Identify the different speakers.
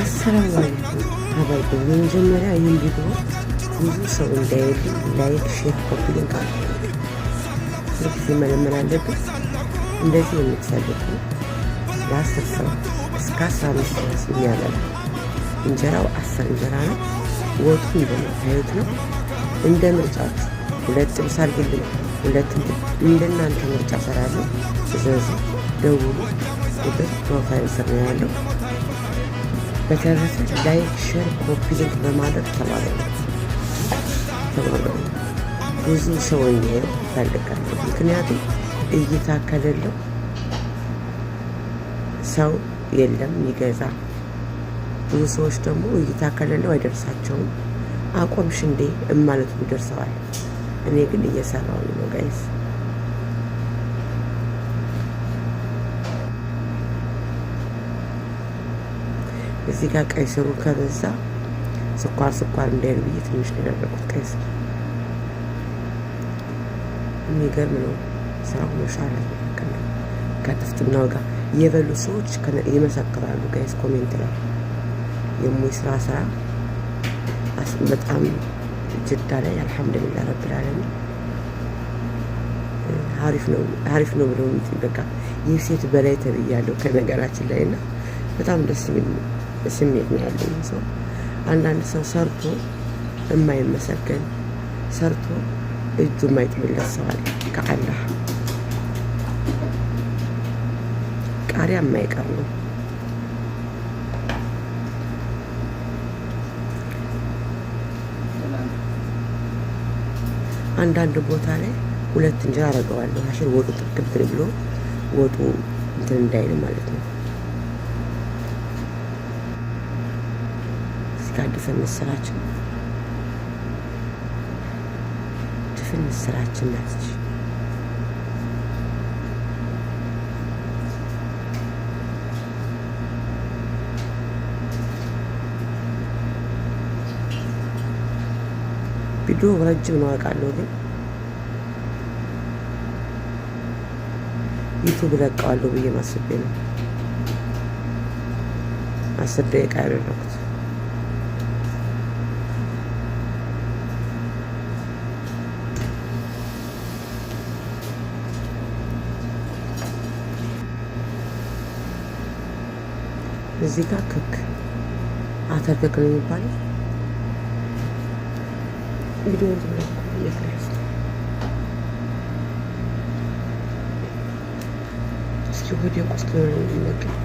Speaker 1: አሰላሙ አለይኩም ሀባይቢ። በመጀመሪያ ይህን ቪዲዮ ብዙ ሰው እንዲያይልኝ like፣ share፣ copy link አድርጉ። ሁልጊዜ መለመን አለብን። እንደዚህ የምትፈልጉ ለ10 ሰው እስከ 15 ድረስ የሚያበላ እንጀራው 10 እንጀራ ነው። ወጡ እንደምታዩት ነው። እንደ ምርጫችሁ ሁለት ጥብስ አድርግልኝ፣ ሁለት እንደናንተ ምርጫ ሰራለሁ። እዘዙ፣ ደውሉ። ቁጥር profile ስር ነው ያለው። በተረፈ like፣ share፣ copy link በማድረግ ተባበሩ ተባበሩ። ብዙ ሰው እንዲያየው እፈልጋለሁ። ምክንያቱም እይታ ከሌለው ሰው የለም ይገዛ። ብዙ ሰዎች ደግሞ እይታ ከሌለው አይደርሳቸውም። አቆምሽ እንዴ እማለቱ ይደርሰዋል። እኔ ግን እየሰራው ነው guys። እዚህ ጋር ቀይ ስሩ ከበዛ ስኳር ስኳር እንዳይል ብዬ ትንሽ ነው ያደረኩት ቀይ ስር። የሚገርም ነው ስራው። መሻላ ከጥፍጥናው ጋር የበሉ ሰዎች ይመሰክራሉ guys፣ comment ላይ የሙይ ስራ ስራ በጣም ጅዳ ላይ አልሐምዱሊላህ ረብል ዓለሚን አሪፍ ነው ብለው በቃ የሴት በላይ ተብያለሁ ከነገራችን ላይ እና በጣም ደስ የሚል ስሜት ነው ያለኝ። ሰው አንዳንድ ሰው ሰርቶ የማይመሰገን ሰርቶ እጁ የማይጥምለት ሰው አለ። ከአላህ ቃሪያ የማይቀር ነው። አንዳንድ ቦታ ላይ ሁለት እንጀራ አደርገዋለሁ። አሽር ወጡ ጥግብ ብሎ ወጡ እንትን እንዳይል ማለት ነው። እዚህ ጋር ድፍን ምስራችን ድፍን ምስራችን ናት። ቪዲዮ ረጅም ነው አውቃለሁ፣ ግን ዩቱብ እለቀዋለሁ ብዬ ማስቤ ነው 10 ደቂቃ ያደረኩት። እዚህ ጋር ክክ አተር ክክ ነው የሚባለው። ቪዲዮ እየቀረጽኩ እስኪ ወደ ቁስጥ ነው የሚመገብ።